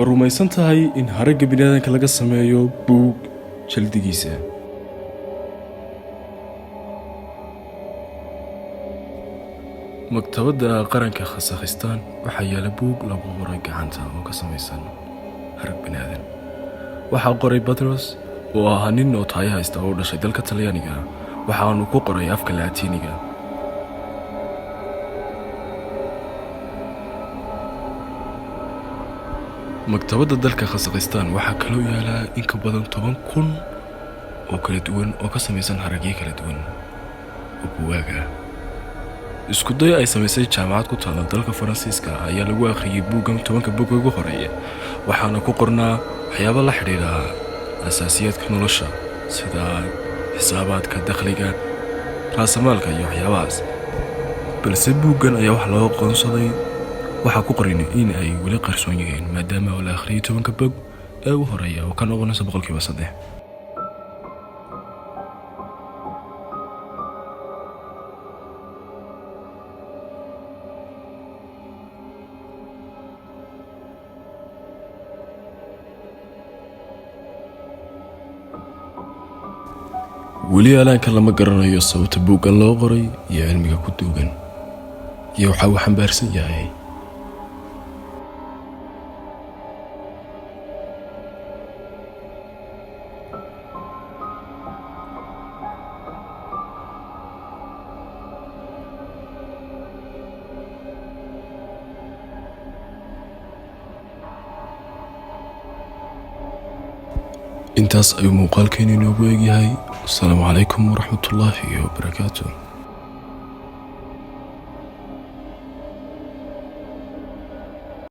Ma rumaysan tahay in haragga biniaadanka laga sameeyo buug jaldigiisa? Maktabadda Qaranka Khasakhistaan waxaa yaala buug lagu qoray gacanta oo ka samaysan harag biniaadan. Waxaa qoray Batros oo ahaa nin nootaayo haysta oo u dhashay dalka Talyaaniga. Waxaanu ku qoray afka Laatiiniga. Maktabadda dalka Khasakhistaan waxaa kaloo yaalaa in ka badan 10,000 oo kala duwan oo ka samaysan haragyo kala duwan oo buugaag ah. Isku day ay samaysay jaamacad ku taala dalka Faransiiska ayaa lagu akhriyey buuggan 10-ka bog ugu horeeya, waxaana ku qornaa waxyaabo la xidhiidha asaasiyaadka nolosha, sida xisaabaadka, dakhliga, raasamaalka iyo waxyaabahaas. Balse buuggan ayaa wax loo aqoonsaday waxaa ku qoran in ay weli qarsoon yihiin, maadaama oo la akhriyay 10-ka bog ee ugu horeeya oo ka noqonaysa 3%. Weli alaanka lama garanayo sababta buuggan loo qoray iyo cilmiga ku duugan iyo waxa uu xambaarsan yahay. Intaas ayuu muuqaalkeenu inoogu eegyahay. Asalaamu calaykum waraxmatullaahi wabarakaatu.